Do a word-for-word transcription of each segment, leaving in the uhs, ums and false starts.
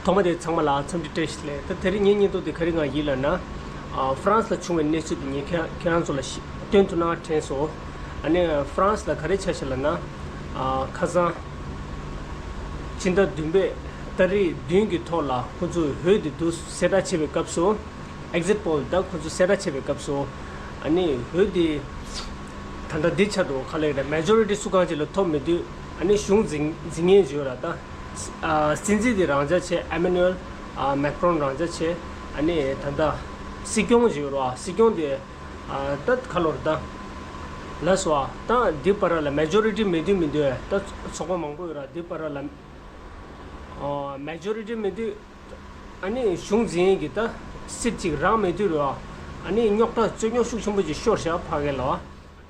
ཐོག་མ་དེ་ཚང་མ་ལ་འཚམས་འདྲི་བཀྲ་ཤིས་བདེ་ལེགས། ད་དེ་རིང་ངའི་བརྙན་ཐུང་དེ་ག་རེ་གང་ཡིན་ལབ་ན། ཨ་ཧྥ་རན་སི་ལ་བྱུང་བའི་གནས་ཚུལ་དེ་ངས་ཁྱེད་ཁྱེད་རང་ཚོ་ལ་ཤི་སྟོན་ཐུབ་ན་དྲན་སོང་། ཨ་ནི་ཧྥ་རན་སི་ལ་ག་རེ་ཆགས་ཤག་ལབ་ན། ཨ་ཁ་སང་ཕྱི་ཟླ་བདུན་པའི་ཏ་རིག་བདུན་གྱི་ཐོག་ལ་ཁོ་ཚོས་འོས་དེ་འདུག་གསལ་བསྒྲགས་བྱེད་པའི་སྐབས་སུ། Exit poll ད་ཁོ་ཚོས་གསལ་བསྒྲགས་བྱེད་པའི་སྐབས་སུ། ཨ་ནི་འོས་དེ་ད་ལྟ་འདི་ཆགས་འདུག་ག་ལབ་ཀྱི་རེད། མེ་ཇོ་རི་ཊི་སུ་གང་ཅིག་ལ་ཐོབ་མེད་དུས། ཨ་ནི་གཞུང་འཛིན་འཛིན་མཁན་ཅིག་ཡོད་ར། ད་ཨ་སྲིད་འཛིན་དེ་རང་འཇགས་བྱས། ཨེ་མ་ནུ་ཨེལ་ཨ་མེག་རོན་རང་འཇགས་བྱས། ཨ་ནི་ད་ལྟ་སྲིད་སྐྱོང་ཅིག་ཡོད་ར། སྲིད་སྐྱོང་དེ་ཨ་ད་ག་ལབ་ར། ད་ལགས་སོ། ཨ་ད་འདི་བར་ལ་མེ་ཇོ་རི་ཊི་མེད་དུས་མི་འདུག་ད་ཚོགས་པ་མང་པོ་ཡོད་ར། འདི་བར་ལ་ཨ་མེ་ཇོ་རི་ཊི་མེད་དུས། ཨ་ནི་གཞུང་འཛིན་གྱི་ད་སྲིད་ཅིག་རག་མེད་དུས་རེད་བ། ཨ་ནི་རྙོག་དྲ་རྩོད་རྙོག་ཤུགས་ཆེན་པོ་ཅིག་ཤོར་ཤག་ཕ་གི་ལ་བ།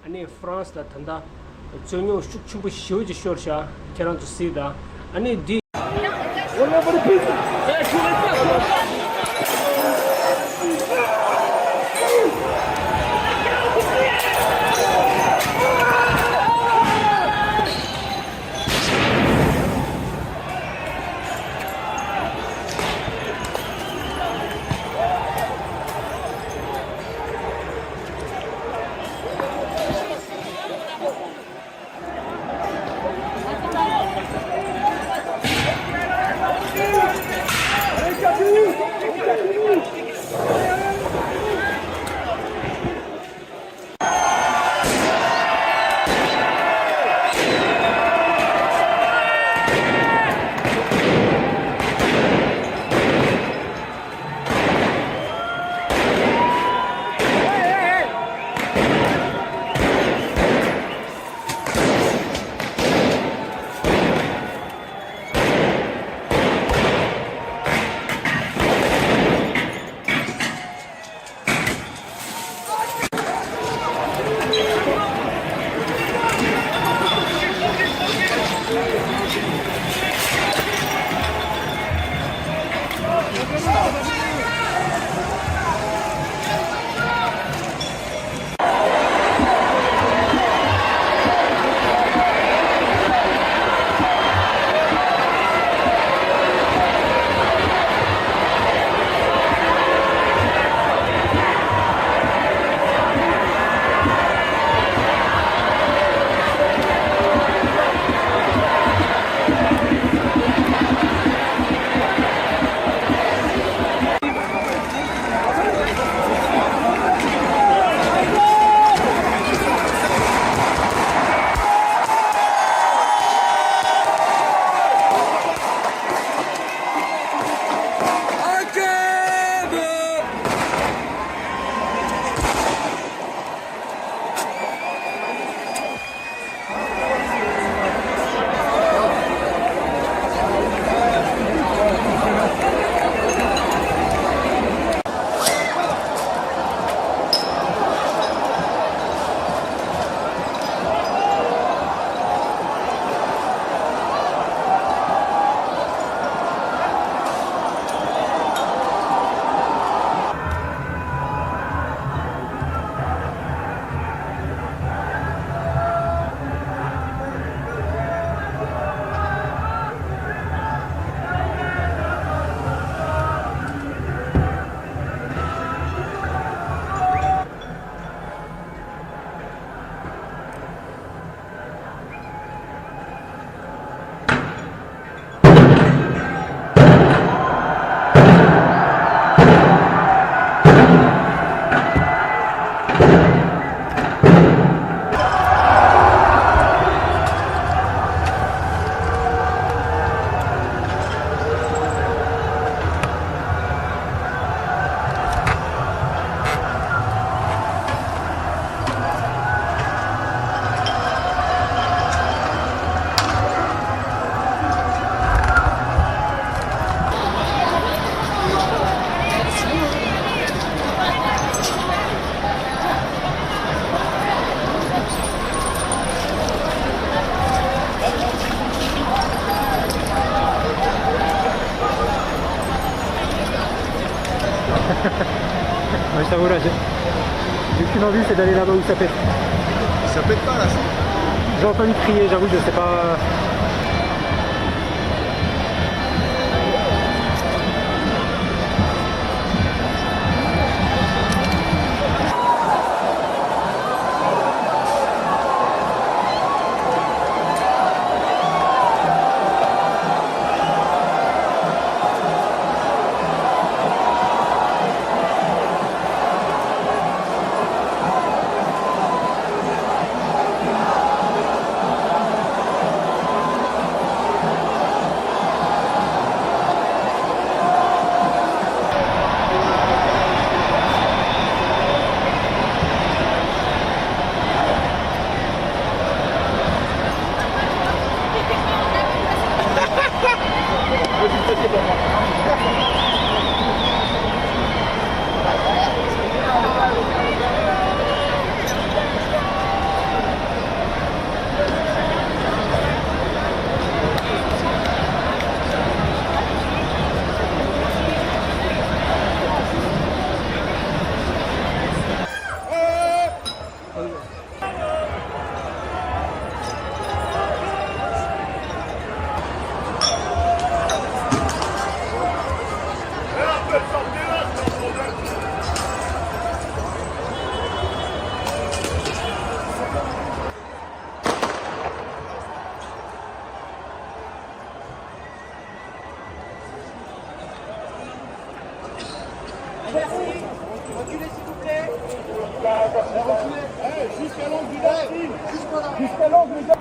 ཨ་ནི་ཧྥ་རན་སི་ལ་ད་ལྟ་རྩོད་རྙོག་ཤུགས་ཆེན་པོ་ཞེ་པོ་ཅིག་ཤོར་ཤག་ཁྱེད་རང་ཚོ་གཟིགས་དང་། ཨ་ནི་འདི། Moi, je t'avoue, là, j'ai j'ai qu'une envie, c'est d'aller là-bas où ça pète. Ça pète pas, là, c'est... J'ai entendu crier, j'avoue, je sais pas. Reculez, s'il vous plaît. Reculez. Hey, jusqu'à l'angle du deuxième. Jusqu'à l'angle du deuxième.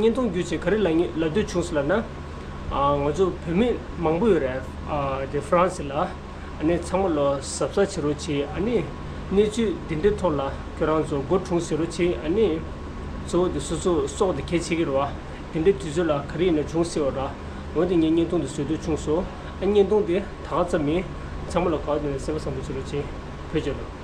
བརྙན་ཐུང་བརྒྱུད་བྱས་ག་རེ་ལབ་ངེས་ལབ་འདོད་བྱུང་སོང་ལབ་ན། ཨ། ང་ཚོ་བོད་མི་མང་པོ་ཡོད་རེད། ཨ། དེ་ཧྥ་རན་སི་ལ། ཨ་ནི་ཚང་མ་ལོ་གཟབ་གཟབ་བྱེད་རོགས་བྱེད། ཨ་ནི་གནས་ཚུལ་འདི་འདྲའི་ཐོག་ལ་ཁྱོད་རང་ཚོ་མགོ་འཁྲུངས་ཟེར་རོགས་བྱེད། ཨ་ནི་གཙོ་བོ་དེ་སོ་སོ་སྲོག་དེ་གལ་ཆེ་གི་རེད་བ། དེ་འདྲའི་དུས་ཚོད་ལ་ག་རེ་ཡིན་ན་འབྱུང་སྲིད་པ་ར། འོ་དེ་ངས་བརྙན་ཐུང་དེ་བཟོ་འདོད་བྱུང་སོང་། ཨ། བརྙན་ཐུང་དེ་ད་ག་ཙམ་ཡིན། ཚང་མ་ལ་ག་བ་དེ་ནས་སེམས་པ་བཟང་པོ་བྱེད་རོགས་བྱེད། བོད་རྒྱལ་ལོ།